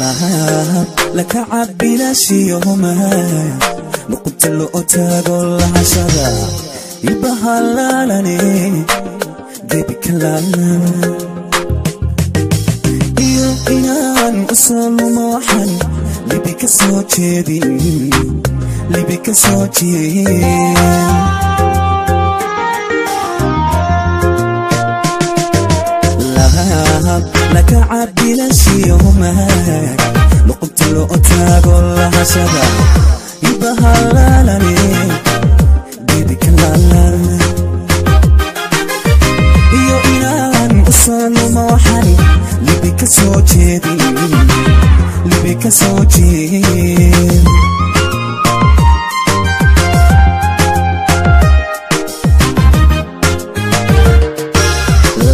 Laka cabilashiyohoma luqunta loo taago lahashada ibahalaalane gebi kalaalan iyo inaan u soo lumo waxaan libi ka soo jeedin libi ka soo jeedin. Laka cabilashiyohoma luqunta loo taago lahashada ibahalaalane gebi kalaalan iyo inaan u soo lumo waxaan libi ka soo jeedin libi ka soo jeedin.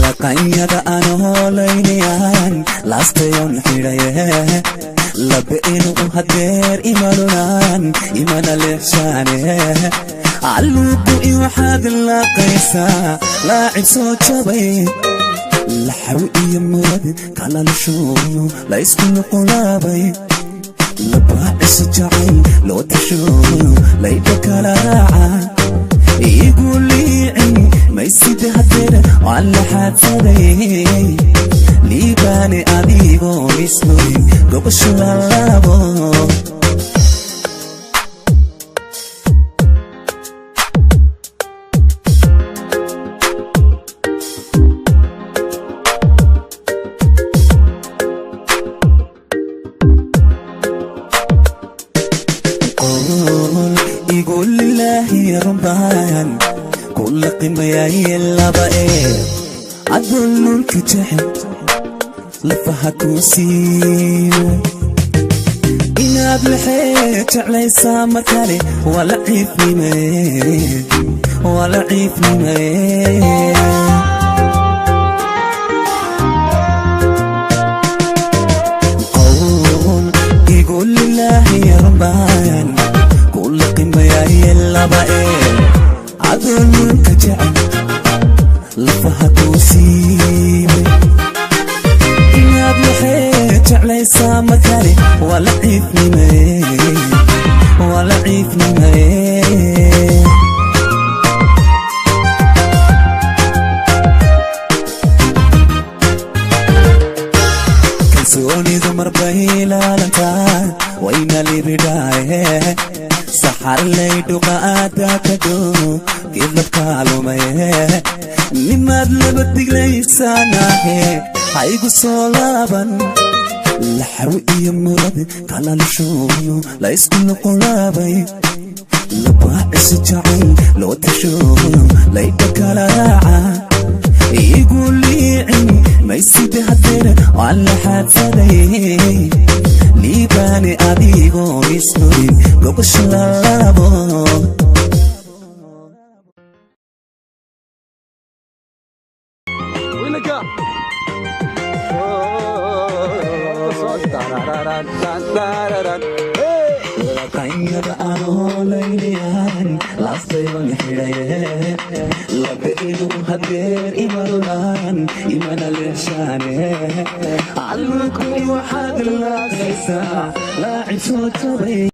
Laqanyada aan hoolaynayaan laastayoon xidhaye labe inuu hadeer imalulaan imana leexshaane calluugu i waxaad laaqaysaa laacib soo jabay laxaw iyo murad kalalasho la isku nuqulaabay labaaciso jacayl loo tasho laydha kala raaca igu liicin maysida hadeer waan la xaadsaday liibaane adigoo islurin gobasho lalaabo. Qowl igu lilaahi runbaan kula qimayay laba ee adululka jecel lafaha kuu siiyo inaad laxee jeclaysaa mar kale waa la ciifnime waa la ciifnime. Qowl igu lilaahi runbaan kula qimayay laba ee adululka jecel lafaha kuu siibay inaad waxay jeclaysaa mar kale waa la ciifnime waa la ciifnime. Kalsoonidu marbay ilaalantaa wayna libidhaaye saxarlay dhuqa aadaa ka dhow geedlabkaalumaye nimaad laba diglaysaanahe ha igu soo laaban laxaw iyo murad kalalasho la isku nuqulaabay labaaciso jacayl loo tasho laydha kala raaca igu liicin maysida hadeer waan la xaadsaday liibaane adigoo islurin gobasho lalaabo. Laqanyada aan hoolaynayaan laastayoon xidhaye labe inuu hadeer imalulaan imana leexshaane calluuku waxaad laaqaysaa laacib soo jabay.